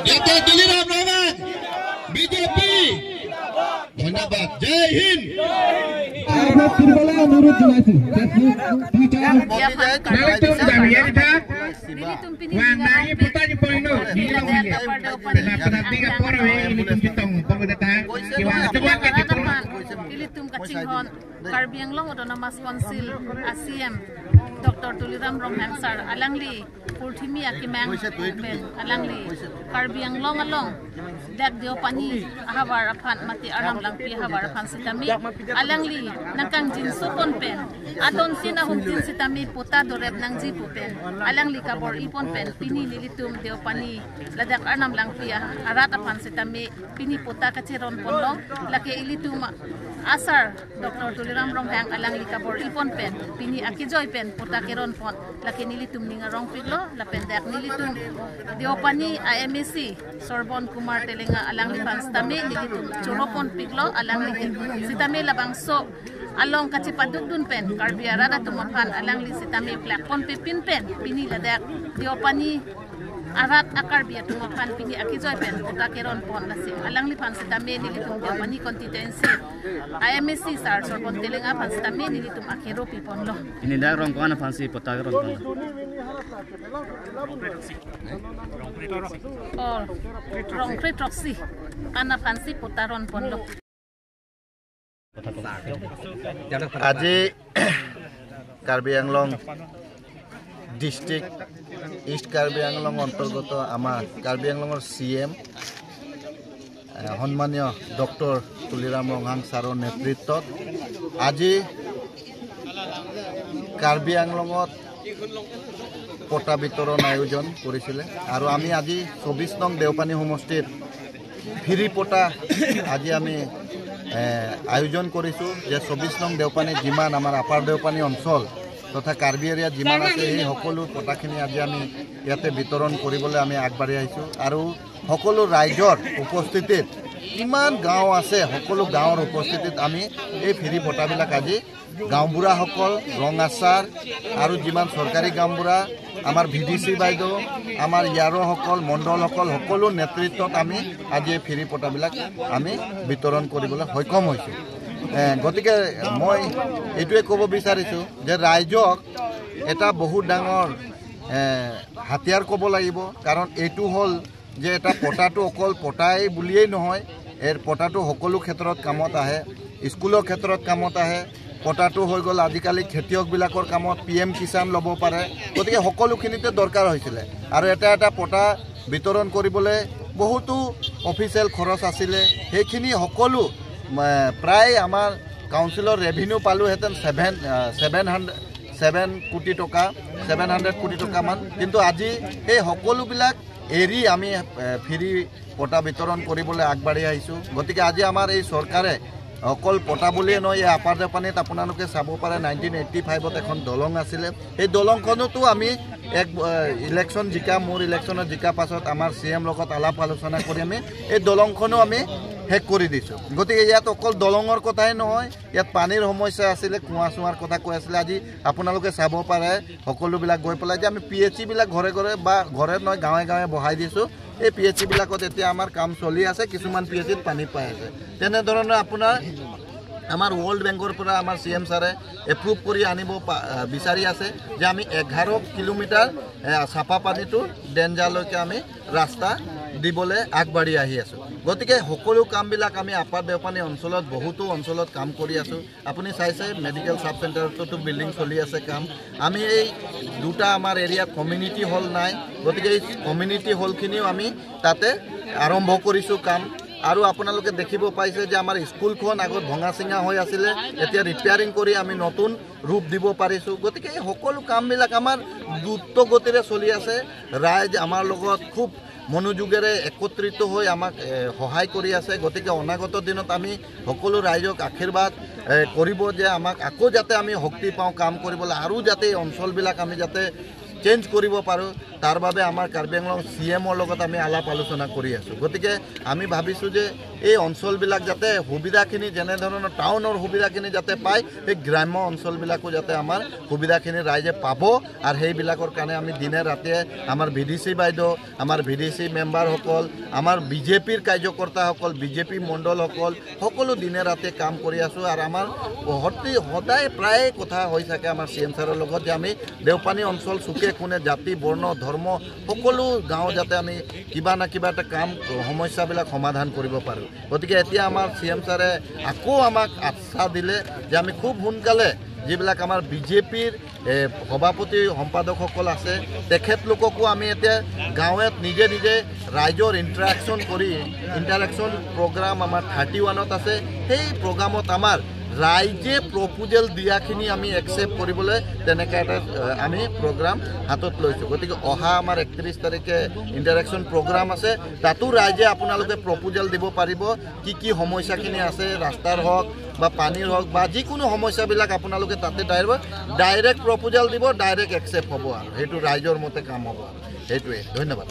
Doctor Tuliram Ronghang BJP. ধন্যবাদ, জয় হিন্দ। অনুৰোধ জনাইছো। Karbi Anglong Autonomous Council ACM Dr. Tuliram Ronghang sir alangli Purthimi akimang ben alangli Karbi Anglong along dak Deopani ahawar aphan mati aram langpi ahawar aphan sitami alangli nangkang jin sopon pen aton sina humtin sitami pota dorep nangji pupen alangli kabor ipon pen pini nilitum Deopani ladak arnam langpi arat aphan sitami pini pota kachiron ponlong lake ilitum asar Dr. Tuliram Ronghang alangli kabor ipon pen pini akijoy pen pota keron pon lake nilitum ninga rong piglo lapen dak nilitum Deopani IMEC Sorbon Kumar Telenga alangli panstami nilitum choropon piglo alangli sitami labangso along kachipadudun pen Karbi arada tumapan alangli sitami plakon pipin pen pini ladak Deopani arat akar bia tumapan pini akijoy pen pota keron pon lasi alangli pan sitami nilitum Deopani constituency IMEC sir Sorbon Telenga pan sitami nilitum akhero pipon lo ini dak rong kon fansi pota keron pon oh rong troxy ana fansi potaron pon lo. আজি Karbi Anglong district east Karbi Anglong অন্তৰ্গত আমাৰ কাৰ্বি আংলঙৰ C M সন্মানীয় doctor Tuliram Ronghang ছাৰৰ নেতৃত্বত আজি কাৰ্বি আংলঙত পটা বিতৰণ আয়োজন কৰিছিলে আৰু আমি আজি 24 নং দেওপানী সমষ্টিৰ ফ্ৰী পটা আজি আমি আয়োজন কৰিছোঁ যে 24 নং দেওপানী যিমান আমাৰ আপাৰ দেওপানী অঞ্চল তথা কাৰ্বি এৰিয়াত যিমান আছে সেই সকলো পটাখিনি আজি আমি ইয়াতে বিতৰণ কৰিবলৈ আমি আগবাঢ়ি আহিছোঁ আৰু সকলো ৰাইজৰ উপস্থিতিত কিমান গাঁও আছে সকলো গাঁৱৰ উপস্থিতিত আমি এই ফ্ৰী পটাবিলাক আজি গাঁওবুঢ়াসকল ৰং আচাৰ আৰু যিমান চৰকাৰী গাঁওবুঢ়া আমাৰ ভি ডি চি বাইদেউ আমাৰ ইয়াৰসকল মণ্ডলসকল সকলো নেতৃত্বত আমি আজি এই ফ্ৰী পটাবিলাক আমি বিতৰণ কৰিবলৈ সক্ষম হৈছোঁ। গতিকে মই এইটোৱে ক'ব বিচাৰিছোঁ যে ৰাইজক এটা বহুত ডাঙৰ হাতিয়াৰ ক'ব লাগিব, কাৰণ এইটো হ'ল যে এটা পটাটো অকল পটাই বুলিয়েই নহয়, এই পটাটো সকলো ক্ষেত্ৰত কামত আহে, স্কুলৰ ক্ষেত্ৰত কামত আহে, পটাটো হৈ গ'ল আজিকালি খেতিয়কবিলাকৰ কামত পি এম কিষাণ ল'ব পাৰে, গতিকে সকলোখিনিতে দৰকাৰ হৈছিলে আৰু এটা এটা পটা বিতৰণ কৰিবলৈ বহুতো অফিচিয়েল খৰচ আছিলে, সেইখিনি সকলো প্ৰায় আমাৰ কাউন্সিলৰ ৰেভিনিউ পালোহেঁতেন 7 কোটি টকা, 700 কোটি টকামান, কিন্তু আজি সেই সকলোবিলাক এৰি আমি ফ্ৰী পটা বিতৰণ কৰিবলৈ আগবাঢ়ি আহিছোঁ। গতিকে আজি আমাৰ এই চৰকাৰে অকল পটা বুলিয়ে নহয়, এই আপাৰ দেওপানীত আপোনালোকে চাব পাৰে 1985ত এখন দলং আছিলে, সেই দলংখনতো আমি এক ইলেকশ্যন জিকা মোৰ ইলেকশ্যনত জিকা পাছত আমাৰ চি এম লগত আলাপ আলোচনা কৰি আমি এই দলংখনো আমি শেষ কৰি দিছোঁ। গতিকে ইয়াত অকল দলঙৰ কথাই নহয়, ইয়াত পানীৰ সমস্যা আছিলে, কুঁৱা চোৱাৰ কথা কৈ আছিলে, আজি আপোনালোকে চাব পাৰে সকলোবিলাক গৈ পেলাই যে আমি পি এইচ ইবিলাক ঘৰে ঘৰে বা ঘৰে নহয় গাঁৱে গাঁৱে বহাই দিছোঁ। এই পি এইচ ইবিলাকত এতিয়া আমাৰ কাম চলি আছে, কিছুমান পি এইচ ইত পানী পাই আছে। তেনেধৰণে আপোনাৰ আমাৰ ৱৰ্ল্ড বেংকৰ পৰা আমাৰ চি এম ছাৰে এপ্ৰুভ কৰি আনিব বিচাৰি আছে যে আমি 11 কিলোমিটাৰ চাফা পানীটো ডেঞ্জালৈকে আমি ৰাস্তা দিবলৈ আগবাঢ়ি আহি আছোঁ। গতিকে সকলো কামবিলাক আমি আপাৰ দেওপানী অঞ্চলত বহুতো অঞ্চলত কাম কৰি আছোঁ। আপুনি চাইছে মেডিকেল চাব চেণ্টাৰটোতো বিল্ডিং চলি আছে কাম। আমি এই দুটা আমাৰ এৰিয়াত কমিউনিটি হল নাই, গতিকে এই কমিউনিটি হলখিনিও আমি তাতে আৰম্ভ কৰিছোঁ কাম। আৰু আপোনালোকে দেখিব পাইছে যে আমাৰ স্কুলখন আগত ভঙা চিঙা হৈ আছিলে, এতিয়া ৰিপেয়াৰিং কৰি আমি নতুন ৰূপ দিব পাৰিছোঁ। গতিকে এই সকলো কামবিলাক আমাৰ দ্ৰুত গতিৰে চলি আছে। ৰাইজ আমাৰ লগত খুব মনোযোগেৰে একত্ৰিত হৈ আমাক সহায় কৰি আছে। গতিকে অনাগত দিনত আমি সকলো ৰাইজক আশীৰ্বাদ কৰিব যে আমাক আকৌ যাতে আমি শক্তি পাওঁ কাম কৰিবলৈ, আৰু যাতে এই অঞ্চলবিলাক আমি যাতে চেঞ্জ কৰিব পাৰোঁ তাৰ বাবে আমাৰ কাৰ্বি আংলং চি এমৰ লগত আমি আলাপ আলোচনা কৰি আছোঁ। গতিকে আমি ভাবিছোঁ যে এই অঞ্চলবিলাক যাতে সুবিধাখিনি, যেনেধৰণৰ টাউনৰ সুবিধাখিনি যাতে পায়, সেই গ্ৰাম্য অঞ্চলবিলাকো যাতে আমাৰ সুবিধাখিনি ৰাইজে পাব। আৰু সেইবিলাকৰ কাৰণে আমি দিনে ৰাতিয়ে আমাৰ ভি ডি চি বাইদেউ, আমাৰ ভি ডি চি মেম্বাৰসকল, আমাৰ বি জে পিৰ কাৰ্যকৰ্তাসকল, বি জে পি মণ্ডলসকল সকলো দিনে ৰাতিয়ে কাম কৰি আছোঁ। আৰু আমাৰ সদায় প্ৰায়ে কথা হৈ থাকে আমাৰ চি এম ছাৰৰ লগত যে আমি দেওপানী অঞ্চল চুকে কোণে জাতি বৰ্ণ ধৰ্ম সকলো গাঁও যাতে আমি কিবা না কিবা এটা কাম সমস্যাবিলাক সমাধান কৰিব পাৰোঁ। গতিকে এতিয়া আমাৰ চি এম ছাৰে আকৌ আমাক আশ্বাস দিলে যে আমি খুব সোনকালে যিবিলাক আমাৰ বি জে পিৰ সভাপতি সম্পাদকসকল আছে তেখেতলোককো আমি এতিয়া গাঁৱত নিজে নিজে ৰাইজৰ ইণ্টাৰেকশ্যন কৰি ইণ্টাৰেকশ্যন প্ৰগ্ৰাম আমাৰ 31ত আছে, সেই প্ৰগ্ৰামত আমাৰ ৰাইজে প্ৰপ'জেল দিয়াখিনি আমি একচেপ্ট কৰিবলৈ তেনেকৈ এটা আমি প্ৰগ্ৰাম হাতত লৈছোঁ। গতিকে অহা আমাৰ 31 তাৰিখে ইণ্টাৰেকশ্যন প্ৰগ্ৰাম আছে, তাতো ৰাইজে আপোনালোকে প্ৰপ'জেল দিব পাৰিব, কি কি সমস্যাখিনি আছে, ৰাস্তাৰ হওক বা পানীৰ হওক বা যিকোনো সমস্যাবিলাক আপোনালোকে তাতে ডাইৰেক্ট প্ৰপ'জেল দিব, ডাইৰেক্ট একচেপ্ট হ'ব আৰু সেইটো ৰাইজৰ মতে কাম হ'ব আৰু সেইটোৱে। ধন্যবাদ।